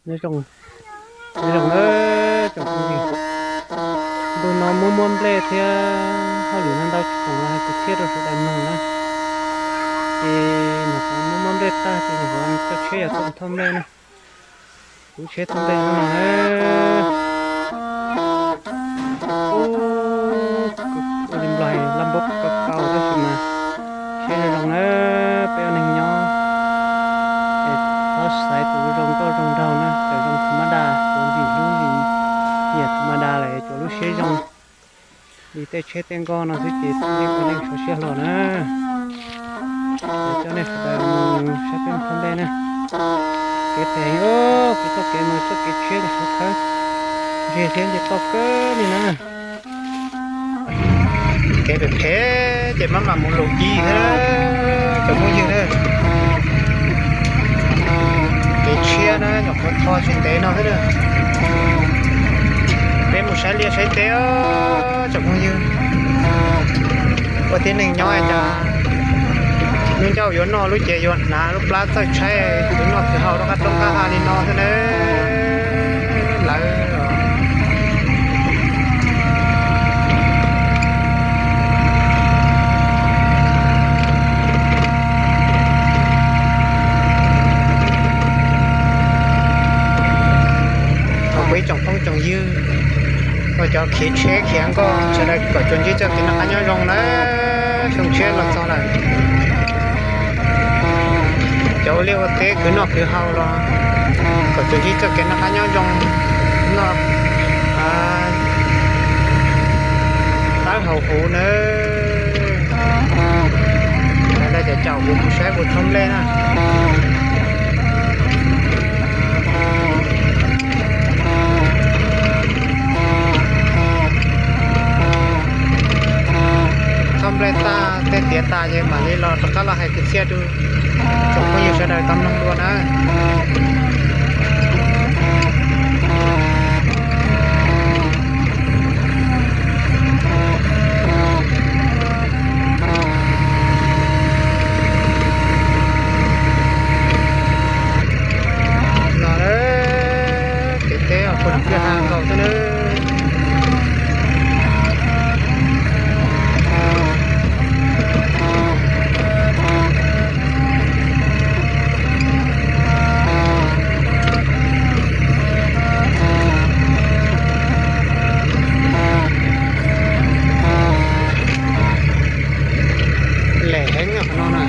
Nyob zoo, nyob zoo na tsoom phooj ywg. Ntu no muab muab nplej thiab hauj lwm no ntau tsis khoom los hais kwv txhiaj rau sawv daws mloog na. Ces nyuam qhuav muab muab nplej tag ces nyuam qhuav coj tsheb yog txoj thauj nplej na. Kuv tsheb thauj nplej no na. Ua li nplog laj npab kaus kaus tab sis mas siab zoo zoo na, peb ua neeg nyob es txhob xaiv tus zoo nkauj zoo nraug na, txawm zoo tha mab da, tsuav ntim hlub ntim nyiam tha mab da lawm tsuav lub siab zoo. Li tej tsheb tej nkoj no xwb ces yeej ua neej tshuav siab hlo na. Coj nej sawv daws mus saib peb thauj nplej na. Kev phem, kuv txoj kev no txoj kev tshiab li qhov khawb, ntseg thiab nce toj kawg li na. Kev phem phem ces maj mam mus lus ci thiab tsoom phooj ywg na. Kev tshiab na nyuam qhuav tho tsis ntev no xwb na. Peb mus saib liaj saib teb os tsoom phooj ywg. Ua tib neeg nyob cas lub ncauj yuav noj lub cev yuav hnav lub plab txawj tshaib kwv noj kwv haus rau qab roob qab hav li no xwb na. Lawv Thov kuv ib tsoom phooj tsoom ywg, ua cov khiav tsheb khiav nkoj sawv daws kom tsuas ntsib txoj kev noj qab nyob zoo na. Xyoo tshiab los txog lawm, cov ua liaj ua teb kwv noj kwv haus los kom tsuas ntsib txoj kev noj qab nyob zoo, noj qab haus huv nawb. Lawv caum kuv mus saib kuv thauj nplej na. Thauj nplej tag tej tiav tas ces mam li los rov qab los hais kwv txhiaj rau tsoom phooj ywg sawv daws tau mloog dua na. No, kev teb os, puag nram kwj ha nkaus xwb nawb. Lem heev qhov no na.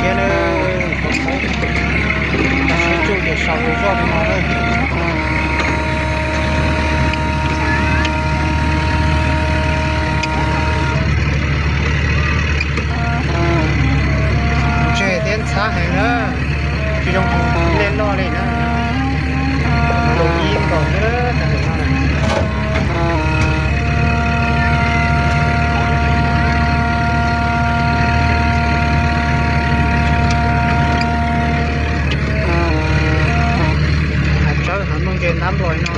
Siab na, siab tsuj ces sau zoj li no na. Ntseg thiab ntxhab heev na, tsis zoo nplej loj li na. Tus ib nkaus xwb. Hav tsawb hav noog ces ntab nplog no.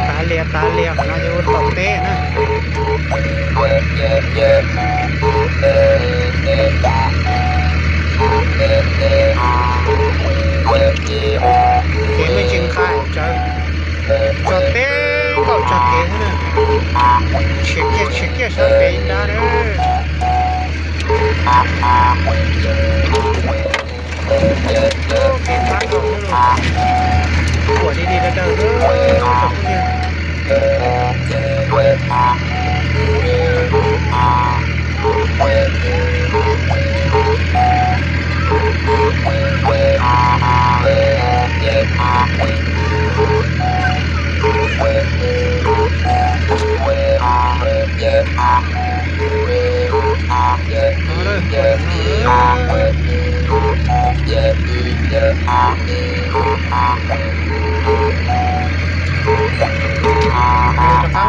Tav lias tav lias, qhov no yog ua tom teb na. Tshiav kiag tshiav kiag sab pem ib nrab na. Kev pab tau xwb los, kuam li li daws daws xwb tsoom phooj ywg. Rov qab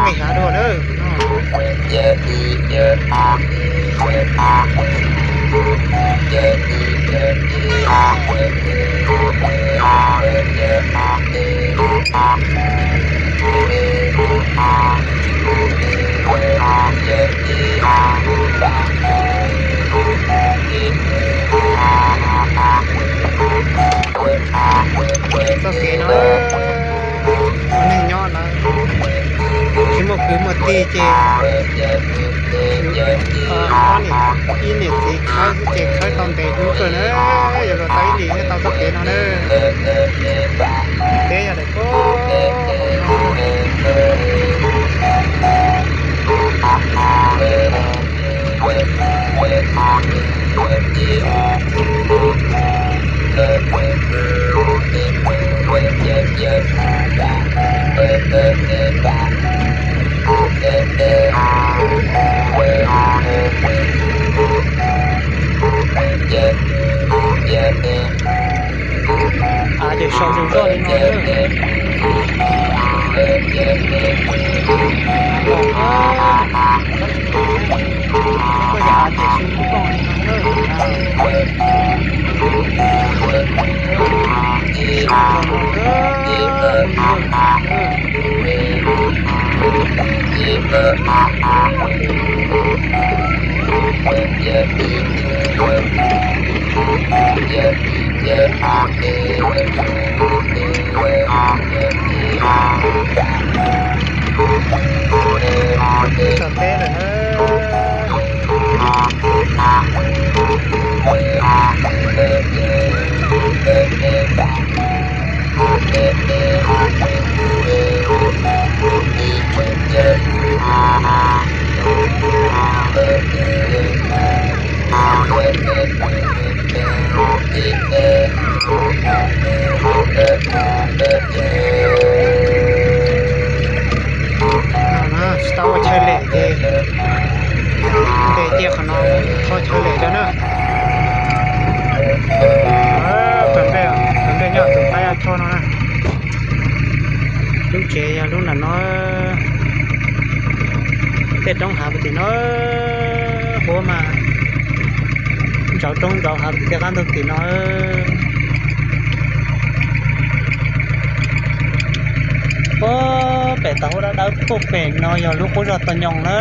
nqis hav dua lawm. Txoj kev no, ua neeg nyob lawm tsis muaj kwv muaj tij ces ob niam, ib niam txiv khawb xwb ces khawb tau ntev hnub kawg na. Yuav luag tau ib hlis thiaj tau txoj kev no na. Peb yog daim pem no. Av ces sau zog zog li no. Koj yog av ces su lub kooj li no. Txog teb lawm. Tsis tau ua chaw lem ces ntes cia qhov no tso chaw lem rau na. Pawg nplej, pawg nplej nyob tom qab yaj choj no na. Lub tsev yog lub nram no, tej roob hav puag tim no, huab mas ntsauv roob ntsauv hav puag tim tej qab ntug tim no. Puag pem tau huab dawb dawb puag pem no yog lub qub zog Toj Nyoog na.